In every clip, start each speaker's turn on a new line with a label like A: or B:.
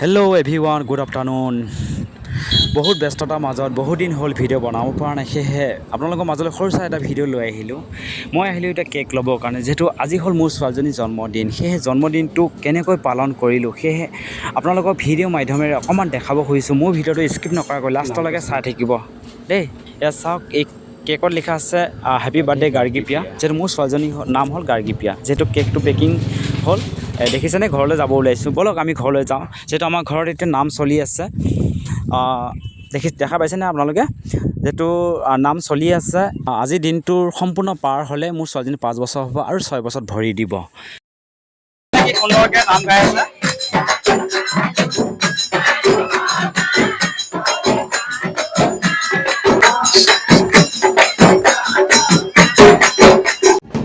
A: Hello everyone, good afternoon. বহুত ব্যস্ততাৰ মাজত বহুত দিন হ'ল ভিডিঅ' বনাব পৰা নাই। সেয়েহে আপোনালোকৰ মাজলৈ সৰু চাই এটা ভিডিঅ' লৈ আহিলোঁ। মই আহিলোঁ এতিয়া কেক ল'বৰ কাৰণে, যিহেতু আজি হ'ল মোৰ ছোৱালীজনীৰ জন্মদিন। সেয়েহে জন্মদিনটো কেনেকৈ পালন কৰিলোঁ, সেয়েহে আপোনালোকক ভিডিঅ' মাধ্যমেৰে অকণমান দেখাব খুজিছোঁ। মোৰ ভিডিঅ'টো স্কিপ নকৰাকৈ লাষ্টলৈকে চাই থাকিব দেই। ইয়াত চাওক, এই কেকত লিখা আছে "হেপী বাৰ্থডে গাৰ্গী পিয়া"। যিহেতু মোৰ ছোৱালীজনীৰ নাম হ'ল গাৰ্গী পিয়া। যিহেতু কেকটো পেকিং হ'ল, দেখিছেনে? ঘৰলৈ যাব ওলাইছোঁ। ব'লক, আমি ঘৰলৈ যাওঁ। যিহেতু আমাৰ ঘৰত এতিয়া নাম চলি আছে, দেখা পাইছেনে আপোনালোকে? যিহেতু নাম চলি আছে, আজিৰ দিনটোৰ সম্পূৰ্ণ পাৰ হ'লে মোৰ ছোৱালীজনী 5 বছৰ হ'ব আৰু 6 বছৰত ভৰি দিব। কি সুন্দৰকৈ নাম গাই আছে!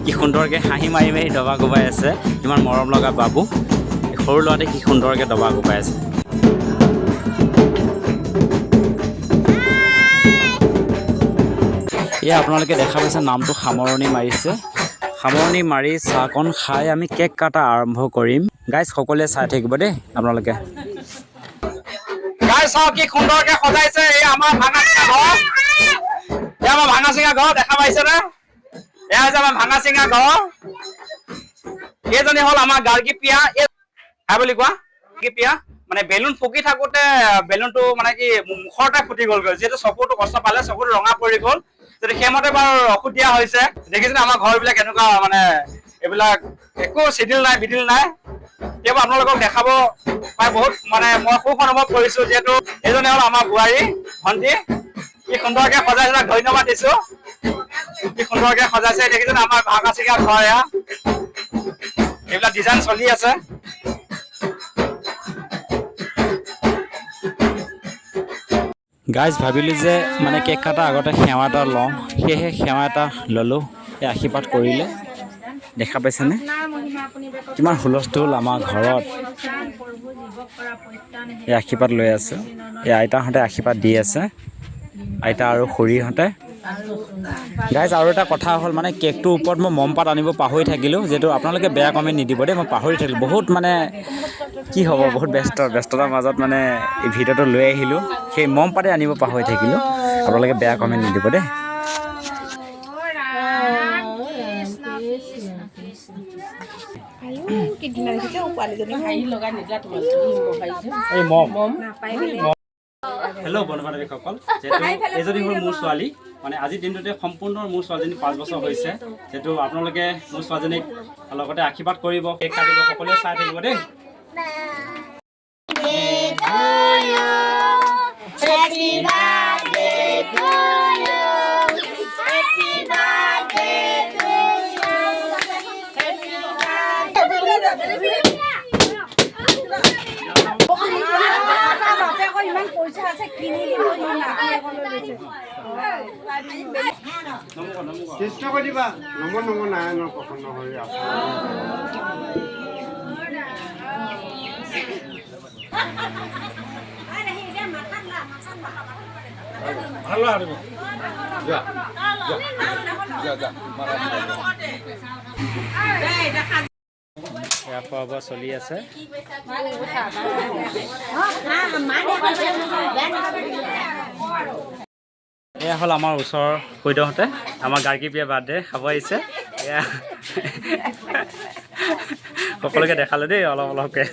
A: কি সুন্দৰকৈ হাঁহি মাৰি মাৰি দবা কোবাই আছে! ইমান মৰম লগা বাবু। এই সৰু ল'ৰাটোৱে কি সুন্দৰকৈ দবা কোবাই আছে! এয়া আপোনালোকে দেখা পাইছে, নামটো সামৰণি মাৰিছে। সামৰণি মাৰি চাহকণ খাই আমি কেক কটা আৰম্ভ কৰিম। গাইজ, সকলোৱে চাই থাকিব দেই আপোনালোকে।
B: গাইজ, চাওক কি সুন্দৰকে সজাইছে। এই আমাৰ ভাঙা চিঙা ঘৰ, এই আমাৰ ভাঙা চিঙা ঘৰ দেখা পাইছেনে? এয়া হৈছে আমাৰ ভাঙা চিঙা ঘৰ। এইজনী হ'ল আমাৰ গাৰ্গী পিয়া। এই হাই বুলি কোৱা গাৰ্গী পিয়া। মানে বেলুন ফুকি থাকোতে বেলুনটো মানে কি মুখৰতে ফুটি গ'লগৈ। যিহেতু চকুটো কষ্ট পালে, চকুটো ৰঙা পৰি গ'ল। যিহেতু সেইমতে বাৰু ঔষধ দিয়া হৈছে। দেখিছেনে আমাৰ ঘৰবিলাক কেনেকুৱা? মানে এইবিলাক একো চিডিল নাই, বিডিল নাই। সেইবোৰ আপোনালোকক দেখাব পাই বহুত মানে মই সুখ অনুভৱ কৰিছো। যিহেতু এইজনে হ'ল আমাৰ বোৱাৰী ভণ্টি। কি সুন্দৰকে সজাইছে, তাক ধন্যবাদ দিছো। কি সুন্দৰকে সজাইছে! দেখিছে আমাৰ ভাঙা চিঙা ঘৰ এয়া। এইবিলাক ডিজাইন চলি আছে।
A: গাইজ, ভাবিলোঁ যে মানে কেক কটাৰ আগতে সেৱা এটা লওঁ। সেয়েহে সেৱা এটা ল'লোঁ। এই আশীৰ্বাদ কৰিলে। দেখা পাইছেনে কিমান হুলস্থুল আমাৰ ঘৰত? এই আশীৰ্বাদ লৈ আছোঁ। এই আইতাহঁতে আশীৰ্বাদ দি আছে, আইতা আৰু খুৰীহঁতে। গাইজ, আৰু এটা কথা হ'ল, মানে কেকটোৰ ওপৰত মই মমপাত আনিব পাহৰি থাকিলোঁ। যিহেতু আপোনালোকে বেয়া কমেণ্ট নিদিব দেই, মই পাহৰি থাকিলোঁ। বহুত মানে কি হ'ব, বহুত ব্যস্ততাৰ মাজত মানে এই ভিডিঅ'টো লৈ আহিলোঁ। সেই মমপাতে আনিব পাহৰি থাকিলোঁ। আপোনালোকে বেয়া কমেণ্ট নিদিব দেই।
C: কৃষ্ণ কৃষ্ণ কৃষ্ণ।
D: কি ধুনীয়া দেখিছে অ' পোৱালীজনী।
A: এই মম। হেল্ল' বন্ধু বান্ধৱীসকল, যিহেতু এইজনী হ'ল মোৰ ছোৱালী। মানে আজিৰ দিনটোতে সম্পূৰ্ণ মোৰ ছোৱালীজনী 5 বছৰ হৈছে। যিহেতু আপোনালোকে মোৰ ছোৱালীজনীক লগতে আশীৰ্বাদ কৰিব, কেক কাটিব, সকলোৱে চাই থাকিব দেই।
C: Happy birthday to you. Happy birthday to you. Happy birthday.
D: বাপেকৰ ইমান পইচা আছে, কিনি দিব ইমান।
E: কৃষ্ণ কৰি দিবা। নম নম নাৰায়ণ প্ৰসন্ন হৰি আপোনাৰ। ভাল। যোৱা যোৱা যোৱা।
A: এয়া খোৱা বোৱা চলি আছে। এয়া হ'ল আমাৰ ওচৰৰ খুৰীদেউহঁতে, আমাৰ গাৰ্গী প্ৰিয়া বাৰ্থডে খাব আহিছে। এয়া সকলোকে দেখালোঁ দেই অলপ অলপকৈ।